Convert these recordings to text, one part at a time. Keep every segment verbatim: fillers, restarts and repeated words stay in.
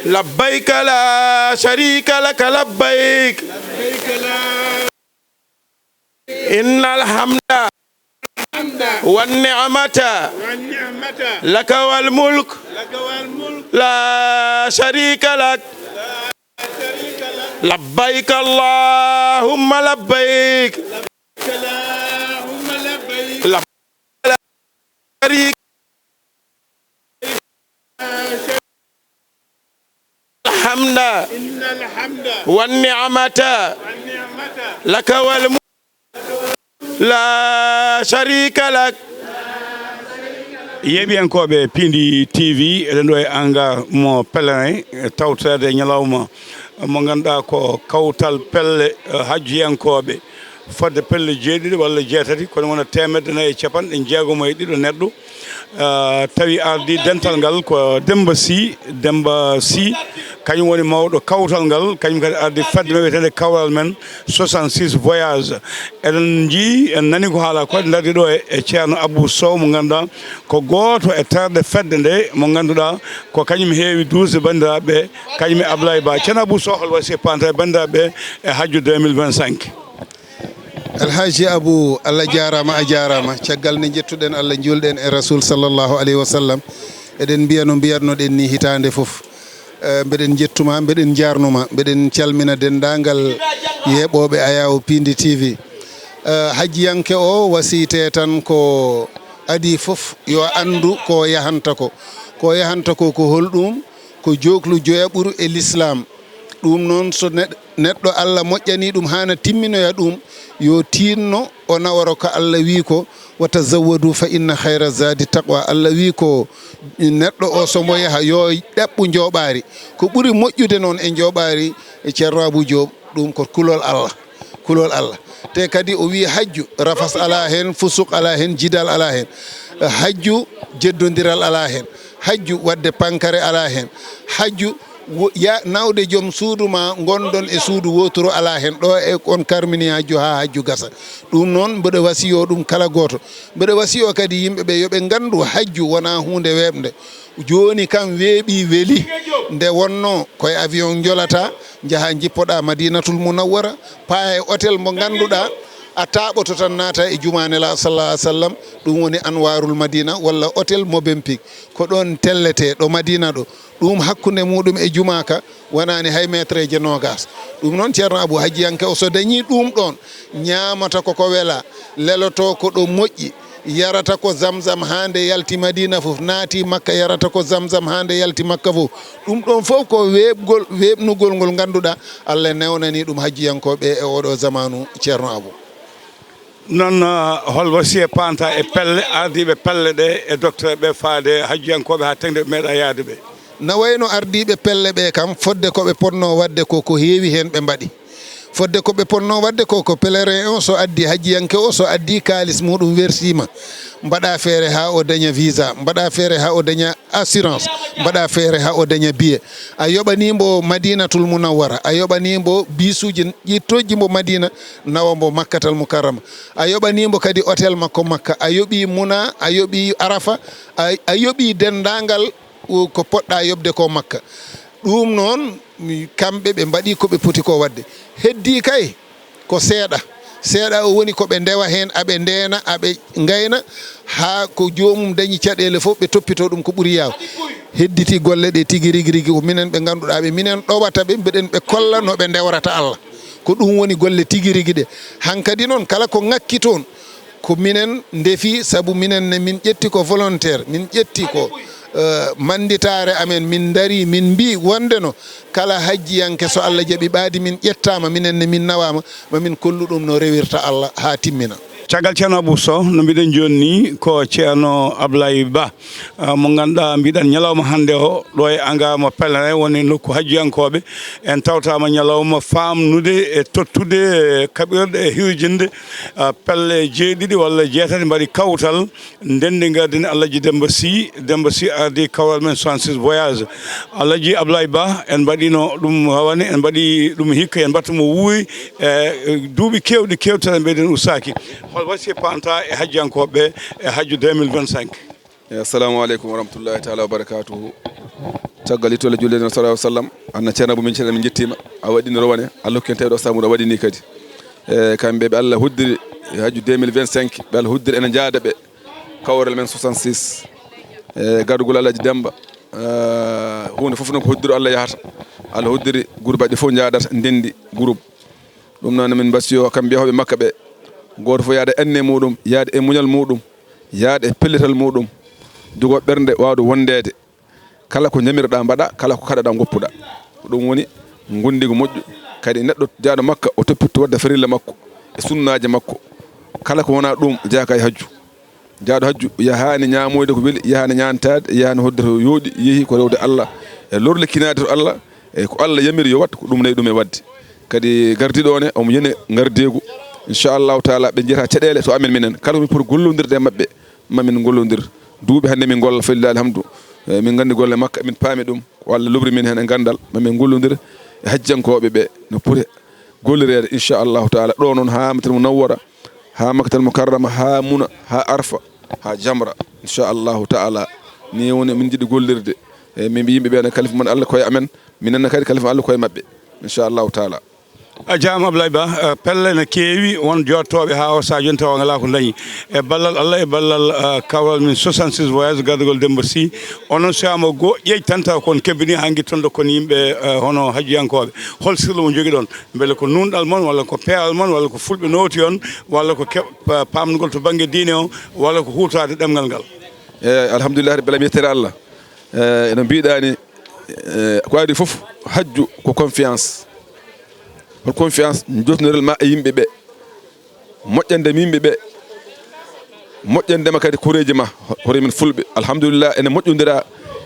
لبيك لا شريك لك لبيك. إن الحمد والنعمة لك والملك لا شريك لك. لبيك اللهم لبيك. لبيك لا شريك الحمد والنعمة لك والملك لا شريك لك. Yeeɓiyankooɓe Piindi T V, eɗen ɗo e anga mo Pèlerin, e tawtoreede e ñalawma mo ngannduɗaa ko kawtal pelle, eh, hajjiyankooɓe fodde pelle jeeɗiɗi walla jeetati, kono wona teemedde nayi e capanɗe jeegom e ɗiɗo neɗɗo. Ah, tawi ardi dental ngal ko Demba Sy, Demba Sy, kañum woni mawɗo kawtal ngal, kañum kadi ardi fedde men wiyetende Kawral Men soixante-six Voyage. Eɗen njii, en nani ko haala ko, en dardi ɗo e, e Ceerno Abou Sow mo ngannduɗaa ko gooto e terɗe fedde nde, mo ngannduɗaa ko kañum heewi duusde banndiraaɓe ɓe, kañum e Ablaye Ba. Ceerno Abou Sow, hol wasiya panta e banndiraaɓe ɓe e hajju deux mille vingt-cinq? Alhaji Abou, Allah jaaraama, a jaaraama. Caggal nde njettuɗen Allah, njuulɗen e Rasul sallallahu alayhi wa sallam, eɗen mbiya no mbiyatnoɗen ni hitaande fof. Eh, mbeɗen njettuma, mbeɗen njaarnuma, mbeɗen calmina denndaangal yeeɓooɓe Ayaw Piindi T V. Eh, hajjiyanke o wasiyte tan ko adii fof yo anndu ko yahanta ko. Ko yahanta ko, ko holɗum? Ko jooklu joyaɓuru e Lislaam. Ɗum noon, so neɗ-, neɗɗo Allah moƴƴanii ɗum haana timminoya ɗum, yo tiinno o naworo ko Allah wii ko, "Wa tazawwadu fa inna khayra zadi taqwa." Allah wii ko neɗɗo o so mbo yaha, yo ɗaɓɓu njooɓaari. Ko ɓuri moƴƴude noon e njooɓaari, e Ceerno Abou Diop, ɗum ko kulol Allah. Kulol Allah. Te kadi o wii hajju, rafas alaa heen, fusuq alaa heen, jidal alaa heen. Hajju, jeddondiral alaa heen. Hajju, waɗde pankare alaa heen. Hajju, wo-, ya-, nawde joom suudu ma, ngondon e suudu wooturu alaa heen. Ɗo e on karmini hajju haa hajju gasa. Ɗum noon, mbeɗa wasiyoo ɗum kala gooto. Mbeɗa wasiyoo kadi yimɓe ɓe, yo ɓe nganndu hajju wonaa huunde weeɓnde. Jooni kam weeɓii, weli. Nde wonnoo ko e avion njolata, njaha njippoɗaa Madinatul Munawwara, paa e hôtel mo ngannduɗaa, a taaɓoto tan naata e Jumaa Nelaaɗo sallallahu alaihi wasallam, ɗum woni Anwarul Madina walla hôtel Movenpick. Ko ɗoon tellete, ɗo Madina ɗo. Ɗum hakkunde muɗum e Jumaa ka, wonaani hay meetereeje noogaas. Ɗum noon, Ceerno Abu, hajjiyanke o, so dañii ɗum ɗoon, ñaamata ko ko welaa, leloto ko ɗo moƴƴi, yarata ko Zamzam haa nde yalti Madiina fof, naati Makka, yarata ko Zamzam haa nde yalti Makka fof. Ɗum ɗoon fof ko weeɓgol, weeɓnugol ngol ngannduɗaa Allah newnanii ɗum hajjiyankooɓe e oɗo zamaanu, Ceerno Abu. Noon, ah, hol wasiya panta e pelle, ardiiɓe pelle ɗe e docteur ɓe faade hajjiyankooɓe haa teŋde ɓe meeɗa yaade ɓe? Na wayno ardiiɓe pelle ɓe kam, fodde ko ɓe potnoo waɗde ko, ko heewi heen ɓe mbaɗi. Fodde ko ɓe potnoo waɗde ko, ko pèlerin o so addi, hajjiyanke o so addi kaalis muɗum wersiima, mbaɗa feere haa o daña visa, mbaɗa feere haa o daña assurance, mbaɗa feere haa o daña billet. A yoɓanii mbo Madinatul Munawwara, a yoɓanii mbo bisuuji ƴettojji mbo Madina, nawa mbo Makkatal Mukarrama. A yoɓanii mbo kadi hôtel makko Makka, a yoɓii Muna, a yoɓii Arafa, a, a yoɓii denndaangal o, ko poɗɗa yoɓde ko Makka. Ɗum noon, mi, kamɓe ɓe mbaɗii ko ɓe poti ko waɗde. Heddii kay ko seeɗa. Seeɗa o woni ko ɓe ndewa heen, aɓe ndeena, aɓe ngayna, haa ko joomum dañi caɗeele fof, ɓe toppitoo ɗum ko ɓuri yaaw. Hedditi golle ɗe tigi rigi rigi ko minen ɓe ngannduɗaa ɓe, minen ɗowata ɓe, mbeɗen ɓe kolla no ɓe ndewrata Allah. Ko ɗum woni golle tigi rigi ɗe. Hankadi noon, kala ko ŋakki toon, ko minen ndefi, sabu minen ne min ƴetti ko volontaire, min ƴetti ko, eh, mannditaare amen, min ndarii, min mbii wonde no kala hajjiyanke, so Allah jaɓi ɓaadi min ƴettaama, minen ne min nawaama, ma min kollu ɗum no rewirta Allah haa timmina. Caggal Ceerno Abou Sow, no mbiɗen jooni ni, ko Ceerno Ablaye Ba, ah, mo ngannduɗaa mbiɗen ñalawma hannde o, ɗo e Angama Pèlerin woni nokku hajjiyankooɓe. En tawtaama ñalawma faamnude e tottude e kaɓirɗe e hirjinde, ah, pelle jeeɗiɗi walla jeetati mbaɗi kawtal, ndenndi ngardini Alhaji Demba Sy. Demba Sy ardi Kawral Men soixante-six Voyage. Alhaji Ablaye Ba, en mbaɗino ɗum rawane, en mbaɗi ɗum hikka, en mbatta mo wuuri, e duuɓi keewɗi, keewɗi tan mbeɗen ustaaki. Hol wasiya panta e hajjiyankooɓe e hajju deux mille vingt-cinq? E, assalamu aleykum wa rahmatullahi taala wa barakatuhu. Caggal ittude julde nden, sallallahu alaihi wasallam, anna ceerno Abou, min ceerno, min njettiima. A waɗiino rowane, Allah hokki en tawde o sabu a waɗini kadi. E kamɓe ɓe Allah huddiri e hajju deux mille vingt-cinq, ɓe Allah huddiri ene njaada ɓe. Kawral men soixante-six. E gargol Alhaji Demba. E huunde fof noon ko hoddiri Allah yahata. Allah hoddiri groupe aji ɗi fof njaadata, ndenndi groupe. Ɗum noon min mbasiyo kamɓe yahooɓe Makka ɓe. Gooto fof yaada e anniyee muɗum, yaada e muñal muɗum, yaada e pellital muɗum. Jogoo ɓernde waawde wondeede. Kala ko ñamirɗaa mbaɗaa, kala ko kaɗaɗaa ngoppuɗaa. Ko ɗum woni ngondiigu moƴƴu. Kadi neɗɗo jaaɗo Makka, o toppitto waɗde farilla makko e sunnaaji makko. Kala ko wonaa ɗum jeyaaka e hajju. Jaaɗo hajju yahaani ñaamoyde ko weli, yahaani ñaantaade, yahaani hoɗde to yooɗi, yehi ko rewde Allah e lorlikinaade to Allah, e ko Allah yamiri yo waɗ, ko ɗum nayi ɗum e waɗde. Kadi gardiiɗo o ne, omo yani ngardeegu. Inchallahu taala, ɓe njiyata caɗeele to amen minen. Kala ko min poti gollondirde e maɓɓe, ma min ngollondir. Duuɓi hannde min ngolla, falillahi alhamdu. E, min nganndi golle makka, min paami ɗum. Ko Allah lobri min heen e ganndal, ma min ngollondir e hajjankooɓe ɓe no poti gollireede, inchallahu taala. Ɗo noon haa Makkatal Munawwara, haa Makkatal Mukarrama, haa Muna, haa Arfa, haa Jamra, inchallahu taala. Ni woni min njiɗi gollirde. E, min mbi yimɓe ɓe ne, kalifa mon Allah koye amen, minen ne kadi kalifa Allah koye maɓɓe, inchallahu taala. A jaaraama Ablaye Ba, eh, pelle ne keewi, won jooɗotooɓe haa o sahaa jooni tawa ngalaa ko ndañi. E ballal Allah, e ballal, eh, kawral min soixante-six voyage gardagol Demba Sy, onon suwama goo ƴeeƴ tan taw kon kebbini haa ngi toon ɗo kon yimɓe, eh, hono hajjiyankooɓe. Hol sirlu mo njogiɗon? Mbele ko nuunɗal mon, walla ko peewal mon, walla ko fulɓe nooti on, walla ko keɓ-, pa-, paamnugol to bannge diine o, walla ko huutoraade ɗemngal ngal? E, alhamdulillahi rabbil alamin, yettere Allah. E, no mbiɗa ni, e, ko adii fof, hajju ko confiance. Hol confiance? Jotndiral ma e yimɓe ɓe, moƴƴande yimɓe ɓe, moƴƴande ma kadi koreeji ma. Hoore min fulɓe, alhamdulillah, ene moƴƴondira,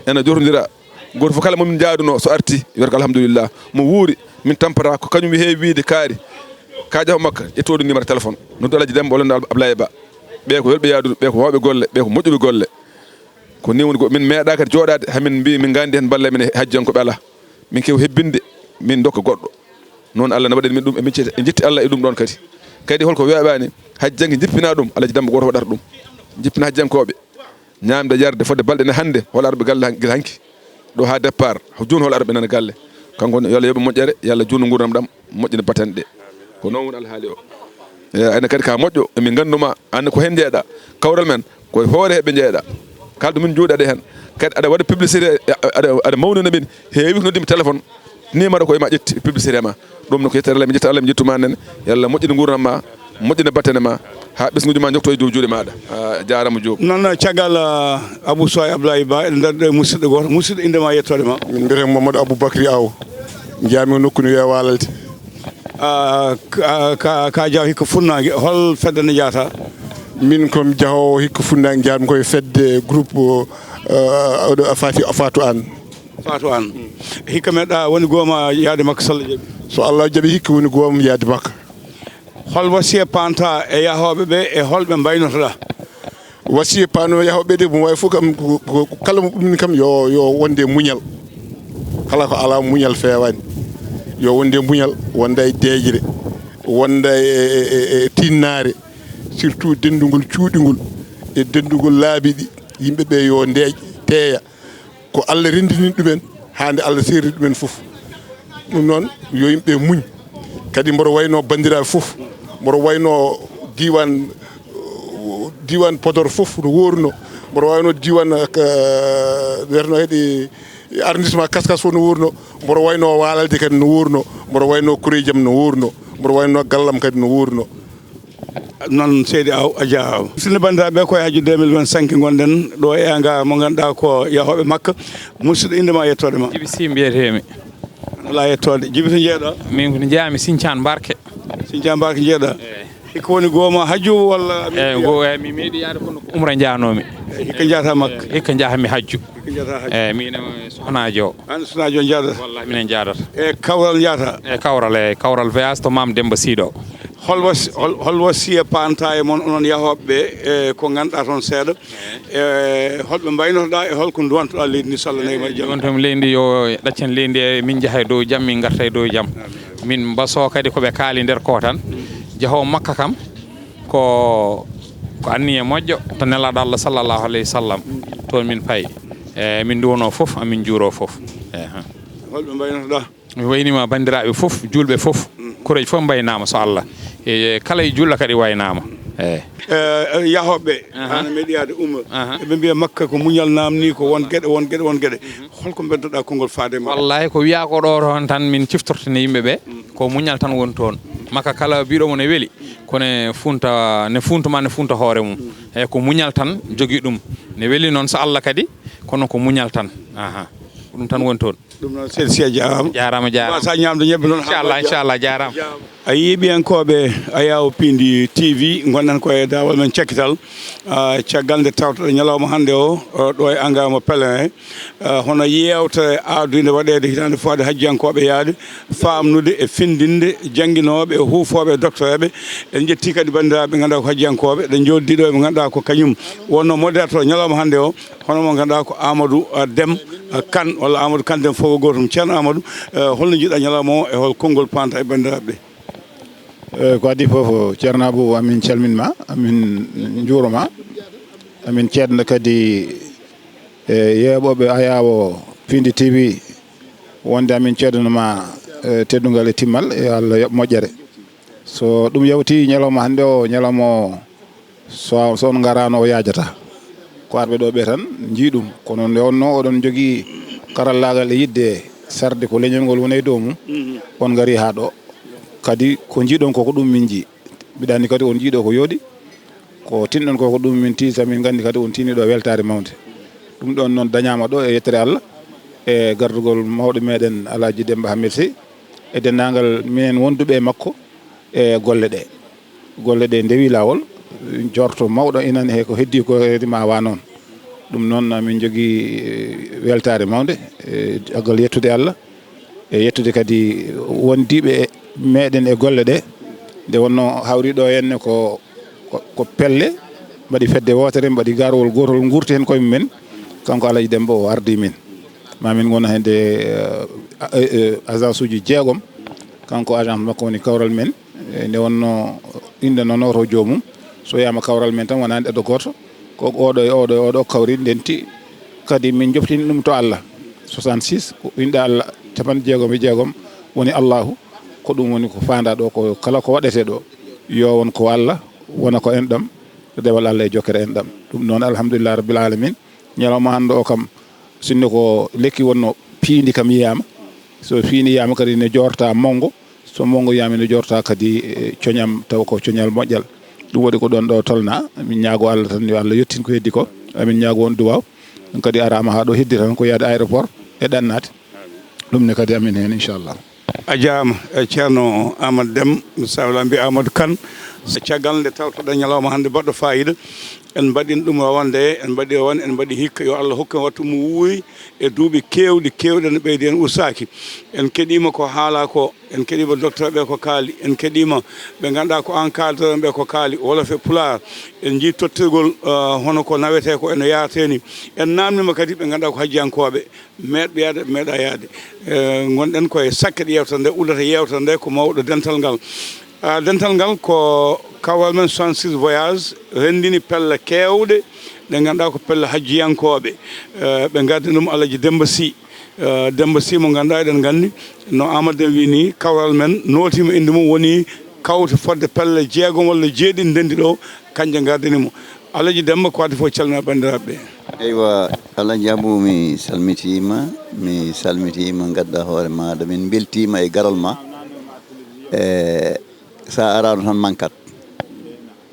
ene jotondira. Gooto fof kala mo min njaaduno so arti, wiyata ko alhamdulillah. Mo wuuri, min tampata ko kañum heewi wiyde kaari. Ka jaaha Makka, ƴettu o ɗum numéro téléphone. Noddu Alhaji Demba walla noddu Ablaye Ba. Ɓe ko welɓe yaaduɓe, ɓe ko waawɓe golle, ɓe ko moƴƴuɓe golle. Ko ni woni, ko min meeɗa kadi jooɗaade, haa min mbi min nganndi heen balle men e hajjankoɓe alaa. Min keewi hebbinde, min ndokka goɗɗo. Noon Allah ne waɗani min ɗum, e min cetti, e njetti Allah e ɗum ɗoon kadi. Kadi holko weeɓaani, hajjanke jippinaa ɗum, Alhaji Demba gooto waɗata ɗum. Jippina hajjankooɓe. Ñaamde, yarde, fodde balɗe ne hannde, hol arɓe galle han-, gila hanki. Ɗo haa départ, jooni hol arɓe nana galle. Kanko ne, yo Allah yoɓe moƴƴere, yo Allah juutnu nguurndam ɗam, moƴƴina battane ɗe. Ko noon woni alhaali o. E, ene kadi ka moƴƴo, emin nganndu ma, aan ko heen njeeɗa. Kawral men, ko e hoore he ɓe njeeɗa. Kala ɗo min njuuɗi aɗa heen. Kadi aɗa waɗa publicité, aɗa, aɗa mawnina min. Heewi ko noddimi téléphone. Numéro ko e ma ƴetti publicité ma. Ɗum no ko yettere Allah, mi ƴetta Allah, mi ƴettu ma nen. Yo Allah moƴƴin nguurndam ma, moƴƴina battane ma. Haa ɓesnguuji ma njokto e dow juuɗe maaɗa. A jaaraama Diop. Noon, caggal, ah, Abou Sow e Abdoulaye Ba, eɗen ndardi ɗo e musidɗo gooto. Musidɗo, innde ma e yettoode ma? Min mbiyetee Mamadou Aboubacry Aw. Njaami nokku no wiyee Waalalde. Ah, ka, ka, ka jaaw hikka funnaange, hol fedde nde njahata? Min ko mi jahoowo hikka funnaange, njaami koye fedde groupe, eh, oɗo Fati, Fatou Anne. Fatou Anne. Hikka meeɗa woni gooma yaade Makka so Allah jaɓi? So Allah jaɓi hikka woni gooma yaade Makka. Hol wasiya panta e yahooɓe ɓe e hol ɓe mbaynotoɗa? Wasiya pano yahooɓe de, mo wawi fof kam, ko, ko, ko kala mo ɗumini kam yo, yo wonde muñal. Kala ko ala muñal feewani. Yo wonde muñal, wonda e deeƴre, wonda e, e, e, e tinnaare, surtout denndugol cuuɗigol e denndugol laabi ɗi. Yimɓe ɓe yo ndeeƴ, teeya. Ko Allah renndini ɗumen, haa nde Allah seerni ɗumen fof. Ɗum noon, yo yimɓe muñ. Kadi mboɗo wayno banndiraaɓe fof, mboɗo wayno diiwaan, diiwaan Podor fof no wuurno, mboɗo wayno diiwaan, eh, ka, wiyeteno kadi arrondissement Kaskas fof no wuurno, mboɗo wayno Waalalde kadi no wuurno, mboɗo wayno Kurejam no wuurno, mboɗo wayno Gallam kadi no wuurno. Noon, seydi Aw, a jaaraama. Sinno banndiraaɓe, ko e hajju deux mille vingt-cinq ngonɗen ɗo e hangar mo ngannduɗaa ko yahooɓe Makka. Musidɗo, innde ma e yettoode ma? Jibi Sy mbiyetee-mi. Alaa yettoode. Jibi, to njeeɗa? Min ko njeyaa-mi Sinthiane Mbarke. Sinthiane Mbarke njeeɗa? Eey. Hikka woni gooma hajju walla? Eey, go-, eey, mi meeɗi yahde kono ko umra njahnoo-mi. Eey, hikka njahata Makka? Eey, hikka njaha-mi hajju. Hikka njahata hajju. Eey, min e sohnaajo o. Aan sohnaajo o njahdata? Wallahi minen njahdata. E kawral njahdata? E kawral, e kawral voyage to Maam Demba Sy ɗo. Hol wasi-, hol, hol wasiya panta e mon onon yahooɓe ɓe, e ko ngannduɗaa toon seeɗa? E holɓe mbaynotoɗaa e holko nduwantoɗaa leydi ndi so Allah neema e jam? Nduwantomi leydi ndi yo ɗaccen leydi ndi e min njaha e dow jam, min ngarta e dow jam. Min mbasoo kadi ko ɓe kaali nder ko tan. Jahoowo Makka kam ko, ko anniya moƴƴo to Nelaaɗo Allah sallallahu alayhi wa sallam. Toon min payi. E min nduwono fof, amin njuuro fof. Ehe. Holɓe mbaynotoɗa? Mi waynima banndiraaɓe fof, juulɓe fof, koreji fof mbaynaama so Allah. E kala e juulɗo kadi waynaama. Eyi. Eh, yahooɓe ana meeɗi yaade umra. Eɓe mbiya makka ko muñal namni ko won geɗe won geɗe won geɗe. Holko mbeddoɗa konngol faade ma? Wallahi ko wiya ko ɗo toon tan min ciftortini yimɓe ɓe. Ko muñal tan woni toon. Makka kala biɗo mo ne weli, kono funta ne funta ma ne funta hoore mum. Eyi ko muñal tan jogii ɗum. Ne weli noon so Allah kadi kono ko muñal tan. Aha. Ɗum tan woni toon. Ɗum noon seydi si a jaaraama. Jaaraama jaaraama. Sa ñaamde ñebbe noon. Inchallah inchallah jaaraama. A yii ɓiyankooɓe Ayaawo Piindi T V, ngonɗen ko e daawal men cakkital. Ah, caggal nde tawtoɗen ñalawma hannde o, o, ɗo e Angama Pèlerin, ah, hono yeewtere aadunde waɗeede hitaande fawaade hajjiyankooɓe yaade, faamnude e findinde jannginooɓe e huufooɓe e doctoreeɓe. En njetti kadi banndiraaɓe ɓe ngannduɗaa ko hajjiyankooɓe, ɗe njooɗdi ɗo ɓe ngannduɗaa ko kañum wonno moderateur ñalawma hannde o. Hono mo ngannduɗaa ko Amadou, ah, Dem, ah, Kane walla Amadou Kane Dem fof ko gootum. Ceerno Amadou, eh, holno njiɗɗa ñalawma o e hol konngol paanta e banndiraaɓe ɓe? Eh, ko adii fof, Ceerno Abou, amin calmin ma, amin njuuro ma, amin ceedna kadi e yeeɓooɓe Ayaawo Piindi T V wonde amin ceedano ma, eh, teddungal e timmal, e Allah yoɓ moƴƴere. So ɗum yawti ñalawma hannde o, ñalawma o, so so on ngaraano o yaajata. Ko arɓe ɗo ɓe tan njii ɗum, kono nde wonno oɗon njogii karallaagal e yiɗde sarde ko leñol ngol woni e dow mum, on ngarii haa ɗo. Kadi ko njii ɗon ko ko ɗum min njii. Mbiɗa anndi kadi on njii ɗo ko yooɗi, ko tinɗon ko ko ɗum min tiisa, min nganndi kadi on tiini ɗo weltaare mawnde. Ɗum ɗon noon dañaama ɗo e yettere Allah, e gardugol mawɗo meɗen Alhaji Demmba Hammet Sih, e denndaangal minen wonduɓe e makko e golle ɗe. Golle ɗe ndewi laawol, jorto mawɗo inan he ko heddii ko kadi ma wa noon. Ɗum noon amin njogii, eh, weltaare mawnde, eh, caggal yettude Allah, e yettude kadi wondiiɓe e meɗen e golle ɗe. Nde wonno hawri ɗo henne ko, ko, ko pelle, mbaɗi fedde wootere, mbaɗi garwol gootol, ngurti heen koye mumen. Kanko Alhaji Demmba o ardii min. Ma min ngon heen, eh, eh, eh, agence uji jeegom. Kanko agence makko woni kawral men. E nde wonno innde noon oto joomum, so wiyaama kawral men tan wonaa nde gooto, ko oɗo e oɗo e oɗo kawri ndenti. Kadi min njoftini ɗum to Allah. Soixante-six ko inɗe Allah, capanɗe jeegom e jeegom woni Allahu. Ko ɗum woni ko faandaa ɗo, ko kala ko waɗetee ɗo, yo won ko Allah, wona ko enɗam, dewal Allah e jokkere enɗam. Ɗum noon, alhamdulillahi rabbil alamin. Ñalawma hannde o kam, sinno ko lekki wonno, piindi kam yiyaama. So fiini yiyaama kadi ne joorta mawgo, so mawgo yiyaama ne joorta kadi, eh, coñam, tawa ko coñal moƴƴal. Ɗum waɗi ko ɗon ɗo tolna. Min ñaago Allah tan yo Allah yettin ko heddi ko. Amin ñaago on duwaaw. Ɗum kadi araama haa ɗo heddi tan ko yaade aéroport e ɗannaade. Ɗum ne kadi amin heen inchallah. A jaaraama, eh, Ceerno Amadou Dem, sawla mbi Amadou Kane. Caggal nde tawtoɗen ñalawma hannde baɗɗo faayiida, en mbaɗin ɗum rawande, en mbaɗi rawande, en mbaɗi hikka, yo Allah hokku en wattu mo wuuri e duuɓi keewɗi, keewɗi, ene ɓeydi en ustaaki. En keɗiima ko haalaa ko, en keɗiima docteur ɓe ko kaali, en keɗiima ɓe ngannduɗaa ko encadreur ɓe ko kaali, wolof e pulaar. En njii tottirgol, eh, hono ko nawetee ko ene yaartee ni. En naamniima kadi ɓe ngannduɗaa ko hajjiyankooɓe, meeɗɓe yahde, meeɗa yahde. Eh, ngonɗen koye sakket yeewtere nde, ullata yeewtere nde ko mawɗo dental ngal. Ah, dental ngal ko kawral men soixante-six voyage renndini pelle keewɗe ɗe ngannduɗaa ko pelle hajjiyankooɓe. Eh, ɓe ngardi ɗum Alhaji Demmba Sih. Eh, Demmba Sih mo ngannduɗaa eɗen nganndi no Amadou Dem wii ni, kawral men nootiima innde mum woni kawte fodde pelle jeegom walla jeeɗiɗi ndenndi ɗo, kanje ngardini mo. Alhaji Demmba, ko adii fof calmina banndiraaɓe ɓe. Eywa, Alhaji Abou, mi salmitiima, mi salmitiima, ngadda hoore maaɗa. Min mbeltiima e garal ma. E, sa araano tan mankat.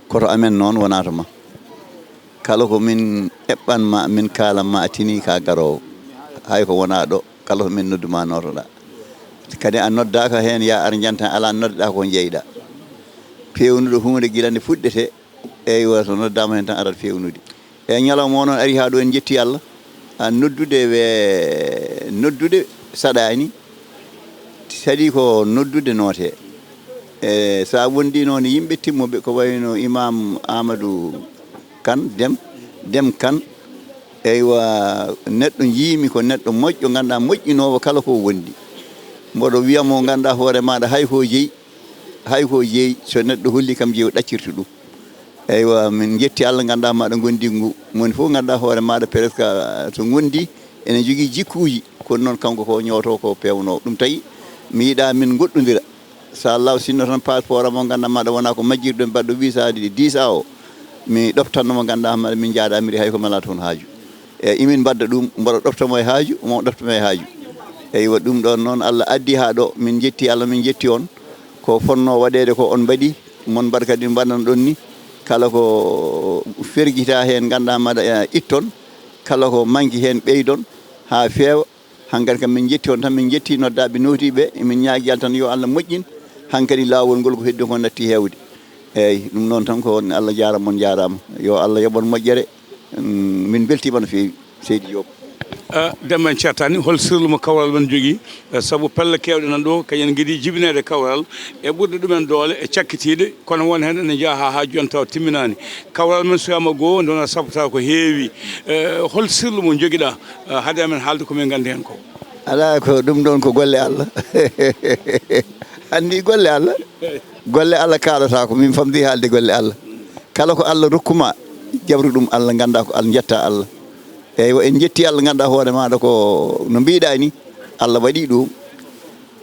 Koto amen noon wonaa to ma. Kala ko min eɓɓan ma, min kaalan ma, a tinii ka garoowo. Hay ko wonaa ɗo, kala to min noddu ma nootoɗaa. Kadi a noddaaka heen, ya ar njantan, alaa noddeɗaa ko jeyɗaa. Peewnuɗo huunde gila nde fuɗɗetee, eywa, so noddaama heen tan arat feewnude. E ñalawma o noon ari haa ɗo, en njetti Allah. A noddude we, noddude saɗaani, saɗi ko noddude nootee. E so a wondii noon e yimɓe timmuɓe, ko wayno Imam Amadou Kan, Dem, Dem Kan, eywa, neɗɗo njiimi ko neɗɗo moƴƴo, ngannduɗaa moƴƴinoowo kala ko wondi. Mboɗo wiya mo, ngannduɗaa hoore maaɗa, hay ko jeyi, hay ko jeyi, so neɗɗo holli kam jeyi, o ɗaccirta ɗum. Eywa, min njetti Allah, ngannduɗaa maɗa ngondiigu ngu. Moni fof ngannduɗaa hoore maɗa presque, ah, to ngondi ene jogii jikkuuji. Kono noon kanko ko ñootoo ko peewnoo. Ɗum tawi mi yiɗaa min ngoɗɗondira. So Allah sinno tan passeport am o ngannduɗaa maɗa wona ko majjirɗo mbaɗɗo visa de dix a o. Mi ɗoftanno mo ngannduɗaa maɗa min njaada miri hay ko mala toon haaju. E imin mbadda ɗum, mboɗo ɗofta mo e haaju, mo ɗofta mo e haaju. Eywa, ɗum ɗon noon Allah addi haa ɗo, min njetti Allah, min njetti on. Ko fonnoo waɗeede ko on mbaɗi, mon mbaɗa kadi mbaɗan ɗon ni. Kala ko fergita heen, ngannduɗaa maɗa, eh, itton. Kala ko manki heen, ɓeydon haa feewa. Hankadi kam min njetti on tan, min njetti noddaaɓe nootiiɓe, min ñaagi Allah tan yo Allah moƴƴin. Hankadi laawol ngol ko heddi ko natti heewde. Eeyi, ɗum noon tan ko Allah jaaraama, on njaaraama. Yo Allah yoɓ on moƴƴere. Mm, min mbeltiima no feewi, seydi Diop. Ah, Demba, en ceertaani, hol sirlu mo kawral men jogii? Eh, sabu pelle keewɗe nan ɗo, kañum en ngiɗi jibineede kawral e ɓurɗe ɗumen doole e cakkitiiɗe, kono won heen ene njaha haa jooni tawa timminaani. Kawral men suyaama goo, nde wonaa sappata ko heewi. Eh, hol sirlu mo njogiɗaa, eh, hade amen haalde ko min nganndi heen ko? Alaa, ko ɗum ɗoon ko golle Allah. Anndi golle Allah. Golle Allah kaalata ko min famdi haalde golle Allah. Kala ko Allah rokkuma, jabru ɗum Allah, ngannda ko Allah, njetta Allah. Eywa, en njetti Allah, ngannda hoore maɗa ko no mbiɗa ni, Allah waɗi ɗum.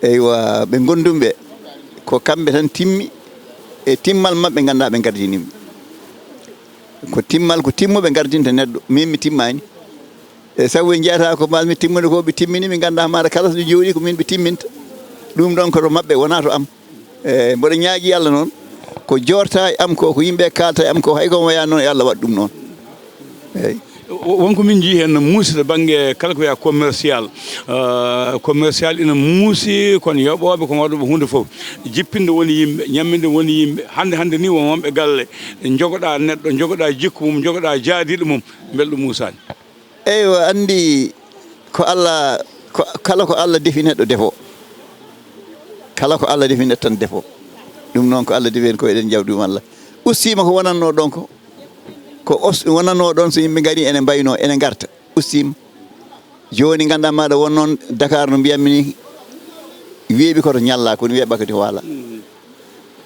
Eywa, ɓe gondumi ɓe, ko kamɓe tan timmi, e timmal maɓɓe ngannda ɓe gardinimi. Ko timmal, ko timmuɓe gardinta neɗɗo, min mi timmani. E sabu ɓe njeyata ko mbaasmi timmude ko, ɓe timmini, ɓe nganndaa maɗa kala so ɓe jooɗii ko min ɓe timminta. Ɗum ɗon ko to maɓɓe, wonaa to am. E mboɗo ñaaƴi Allah noon, ko joorta e am ko, ko yimɓe kaalta e am ko, hay ko waya noon, yo Allah waɗ ɗum noon. Eeyi. Wo-, won ko min njii heen no muusi to bannge kala ko wiyaa commercial. Ah, commercial ina muusi, kono yoɓooɓe ko waɗuɓe huunde fof. Jippinde woni yimɓe, ñamminde woni yimɓe. Hannde, hannde ni won wonɓe galle, njogoɗaa neɗɗo, njogoɗaa jikku mum, njogoɗaa jaadiiɗo mum, mbele ɗum muusaani. Eywa, anndi ko Allah, ko, kala ko Allah defi neɗɗo defo. Kala ko Allah defi neɗɗo tan defo. Ɗum noon ko Allah defi en ko eɗen jawdi ɗum Allah. Ustiima ko wonannoo ɗon ko. Ko os-, wonannoo ɗon so yimɓe ngari ene mbaynoo, ene ngarta. Ustiima. Jooni nganndaa maɗa won noon Dakar no mbiyatmi ni, weeɓi koto ñalla, kono weeɓa kadi ko waala.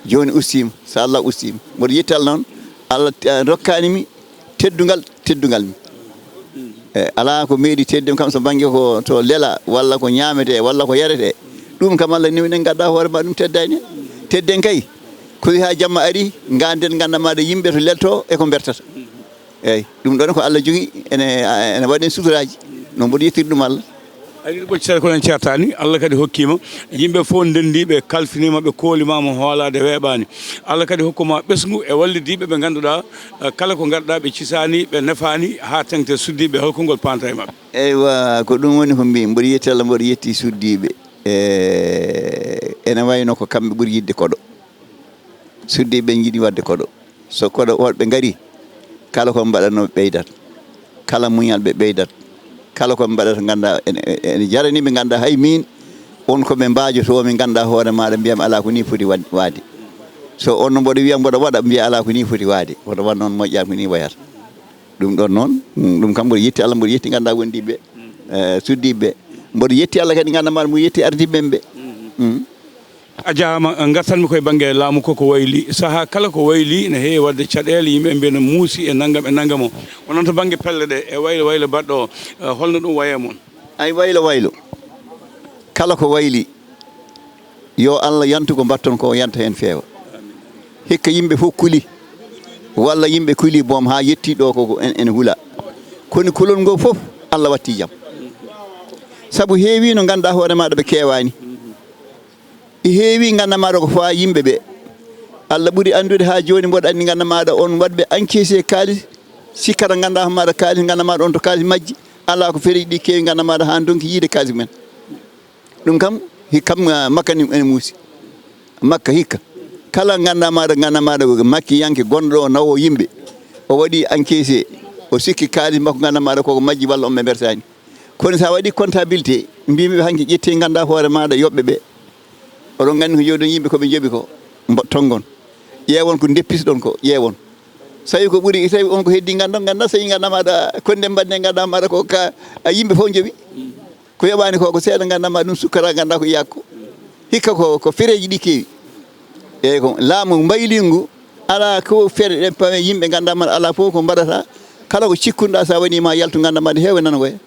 Jooni ustiima, so Allah ustiima. Mboɗo yetti Allah noon, Allah, eh, rokkaani mi teddungal, teddungal mi. E, alaa ko meeɗi tedde kam so bannge ko to lela, walla ko ñaametee, walla ko yaretee. Ɗum kam Allah newnen nganndaa hoore ma ɗum teddaani en. Tedden kay, ko wiyaa jamma ari, ngannden ngannda maɗa yimɓe to lelto e ko mbertata. Eeyi, ɗum ɗon ko Allah jogii, ene, ene waɗi en suturaaji. No mboɗo yettiri ɗum Allah. Aɗa yiɗi ɓoccitaade kono en ceertaani, Allah kadi hokkiima yimɓe fof ndenndiiɓe, kalfiniima, ɓe koolimaama hoolaade weeɓaani. Allah kadi hokkuma ɓesngu e wallidiiɓe ɓe ngannduɗaa, eh, kala ko ngarɗaa ɓe cisaani, ɓe nefaani haa teŋti suddiiɓe, hol konngol paanta e maɓɓe? Eywa, ko ɗum woni ko mbiimi, mboɗo yetti Allah, mboɗo yetti suddiiɓe. E, ene wayno ko kamɓe ɓuri yiɗde koɗo. Suddiiɓe ɓe njiɗi waɗde koɗo. So koɗo woɗɓe ngari, kala ko mbaɗatnoo ɓe ɓeydat. Kala muñal ɓe ɓeydat. Kala ko ɓe mbaɗata ngannda ene, ene jarani ɓe ngannda hay miin, on ko ɓe mbaajotoo mi ngannda hoore maɗa mbiyam alaa ko ni foti wa-, waade. So on no mboɗo wiya mboɗo waɗa mbiya alaa ko ni foti waade. Woto waɗ noon moƴƴaani ko ni wayata. Ɗum ɗon noon, mm, ɗum kam mboɗo yetti Allah, mboɗo yetti ngannda wondiiɓe, eh, suddiiɓe. Mboɗo yetti Allah kadi ngannda maɗa mboɗo yetti ardiiɓe ɓe. Mm. A jaaraama, ngartanmi koye bannge laamu ko, ko wayli. Sahaa kala ko wayli, ne heewi waɗde caɗeele, yimɓe mbiya no muusi e nanngam e nanngam o. Onon to bannge pelle ɗe, e waylo waylo baɗɗo o, eh, holno ɗum wayi e mon? Ay waylo waylo. Kala ko wayli, yo Allah yantu ko mbaɗton ko, o yanta heen feewa. Hikka yimɓe fof kuli, walla yimɓe kuli boom haa yetti ɗo ko, ko en, en hula. Kono kulol ngol fof, Allah watti jam. Sabu heewi no ngannduɗaa hoore maɗa ɓe keewaani. E heewi ngannda maɗa ko faa yimɓe ɓe. Allah ɓuri anndude haa jooni mboɗo anndi ngannda maɗa on waɗɓe encaissé kaalis, sikkata ngannda maɗa kaalis, ngannda maɗa on to kaalis majji, alaa ko fereji ɗi keewi ngannda maɗa haa ndonki yiide kaalis men. Ɗum kam, hi-, kam, ah, Makka ni ene muusi. Makka hikka. Kala ngannda maɗa, ngannda maɗa ko makkiyanke gonɗo ɗo nawo yimɓe. O waɗi encaissé, o sikki kaalis makko ngannda maɗa koko majji walla on ɓe mbertani. Kono sa waɗi comptabilité, mbimi ɓe hanki ƴetti ngannda hoore maɗa yoɓɓe ɓe. Oɗon nganndi ko jooɗon yimɓe ko ɓe njoɓi ko, mbo-, tonngon. Ƴeewon ko ndeppisɗon ko, ƴeewon. So tawi ko ɓuri, so tawi on ko heddi nganndon, ngannda so tawi ngannda maɗa, konde mbaɗne ngannda maɗa ko ka, a yimɓe fof njoɓi. Ko yoɓaani ko, ko seeɗa ngannda ma ɗum sukkata ngannda ko yakko. Hikka ko, ko fereeji ɗi keewi. Eeyi ko laamu mbayliingu, Alaa ko feere ɗen pawe yimɓe nganndaa mbaɗa alaa fof ko mbaɗata. Kala ko cikkunoɗaa so a waɗii ma yaltu nganndaa mbaɗa heewe nan ngoya.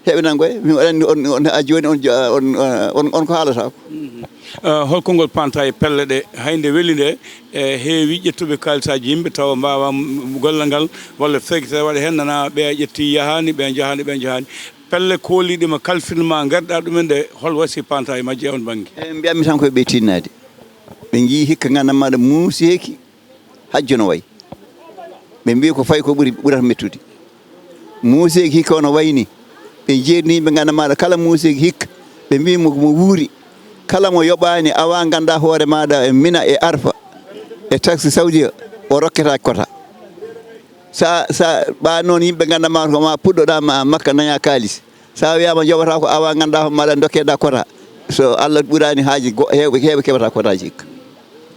Heɓe nan koye, mi waɗani on, on, a jooni on, on, on, on ko haalata ko. Eh, hol konngol panta e pelle ɗe, hay nde weli nde, e heewi ƴettuɓe kaalisaaji yimɓe tawa mbaawa gollal ngal, walla fekkita waɗa heen nana ɓeya ƴetti yahaani, ɓeya njahaani, ɓeya njahaani. Pelle kooliiɗe ma kalfinma ngarɗa ɗumen ɗe, hol wasi panta e majje e on bannge? E mbiyatmi tan koye ɓe tinnaade. Ɓe njii hikka nganndaa maɗa muusi heki. Hajjo no wayi. Ɓe mbii ko fayi ko ɓuri ɓurata mettude. Muuseeki hikka ono wayni. Ɓe jeerni yimɓe ngannda maɗa kala muuseeki hikka. Ɓe mbii mo mo wuuri. Kala mo yoɓaani awa ngannda hoore maɗa e mina e arfa e taxi saudi o rokketa kota. Sa sa ɓa noon yimɓe ngannda maɗa ko ma puɗɗoɗa ma makka daña kaalis. Sa wiyama joɓata ko awa ngannda hoore maɗa dokkeda kota. So allah ɓurani haaji heewɓe heewɓe keɓata kotaji hikka.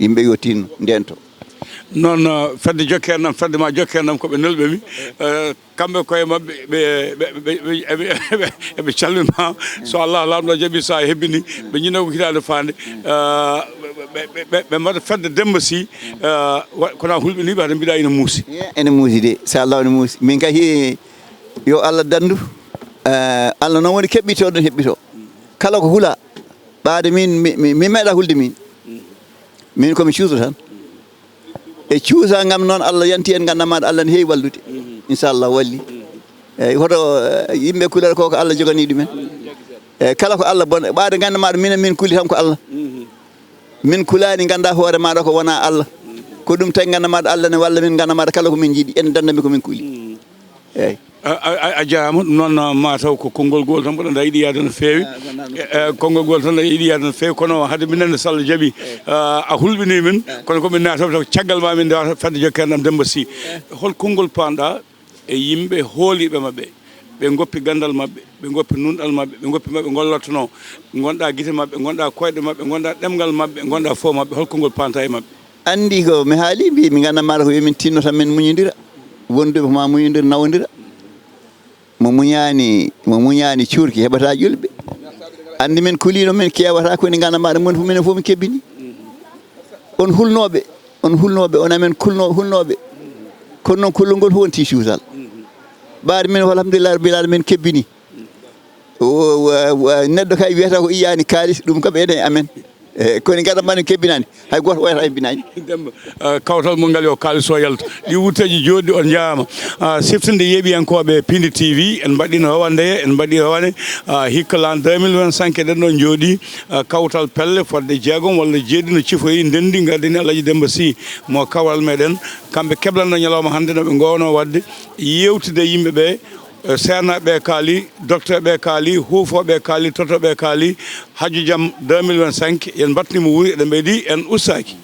Yimɓe yo tinno ndento. Noon fedde jokke enɗam fedde ma jokke enɗam koɓe nelɓe mi. Kamɓe koye maɓɓe ɓe eɓe calminma. So allah laamɗo jaɓi sa hebbini ɓe ñinno ko hitaande faande. Ɓe mbaɗa fedde demba si. Kona hulɓiniɓe hade mbiɗa ina muusi. Ene muusi de so allah ne muusi min kay hi yo allah dandu. Allah noon woni keɓɓito ɗon heɓɓito kala ko hula. Ɓaade min mi meeɗa hulde min. Min komi cuuso tan. E cuusa ngam noon allah yanti en ngannda maɗa allah ne heewi wallude. Inchallah walli. Eyyi hoto yimɓe kulere ko ko allah jogani ɗumen. Eyyi kala ko allah bon ɓaade ngannda maɗa minen min kuli tan ko allah. Min kulani ngannda hoore maɗa ko wona allah. Ko ɗum tawi ngannda maɗa allah ne walla min ngannda maɗa kala ko min jiiɗi en dandami ko min kuli. Eyyi. A jarama ɗum noon mataw ko konngol gol tan mboɗo nda yiɗi yaade no feewi. Konngol gol tan yiɗi yaade no feewi kono hade minen so allah jaaɓi a hulɓini min kono komin nataw taw caggal ma min ndewa fedde jokkere ɗam demba si. Hol konngol panɗa e yimɓe hooliɓe mabɓe ɓe goppi gandal mabɓe ɓe goppi nunɗal mabɓe ɓe goppi maɓe gollottono gonɗa guite mabɓe gonɗa koyɗe mabɓe gonɗa ɗemgal mabɓe gonɗa fo mabɓe hol konngol panta e mabɓe? Anndi ko mi haali mbi mi nganndan maɗa ko yomin tinno tan min muñodira wonduɓe ko ma muñodira nawodira. Mo muñaani mo muñaani cuurki heɓata ƴulɓe. Anndi min kuliino min keewata ko ni nganndan maɗa moni fof minen fof min kebbini. On hulnooɓe on hulnooɓe on amen kulno hulnooɓe. Kono noon kullol ngol fof wonti cuusal. Ɓaade min alhamdulillahi rabbil alamin kebbini. Neɗɗo kay wiyata ko iyani kaalis ɗum kam ene e amen. Eyyi kono gada mani kebbinani hay goto wayata hebbinani. Demba kawtal mo ngal yo kaalis o yaltu ɗi wutteji joɗɗi on jaama. Siftinde yeeɓiyankoɓe pindi tv en mbaɗɗino rowane nde en mbaɗɗi rowane. Hikka lan deux mille vingt cinq eɗen ɗon jooɗi kawtal pelle fodde jeegom walla jeeɗi no cifoyi ndendi gardini alhaji demba sy mo kawral meɗen. Kamɓe keblanno ñalawma hannde no ɓe gowno wadde yewtide yimɓeɓe. Seernaaɓe ɓe kaali, docteur ɓe kaali, huufooɓe kaali, tottooɓe kaali, hajju jam deux mille vingt-cinq, yen mbaɗtini mo wuuri, eɗen ɓeydi, en ustaaki.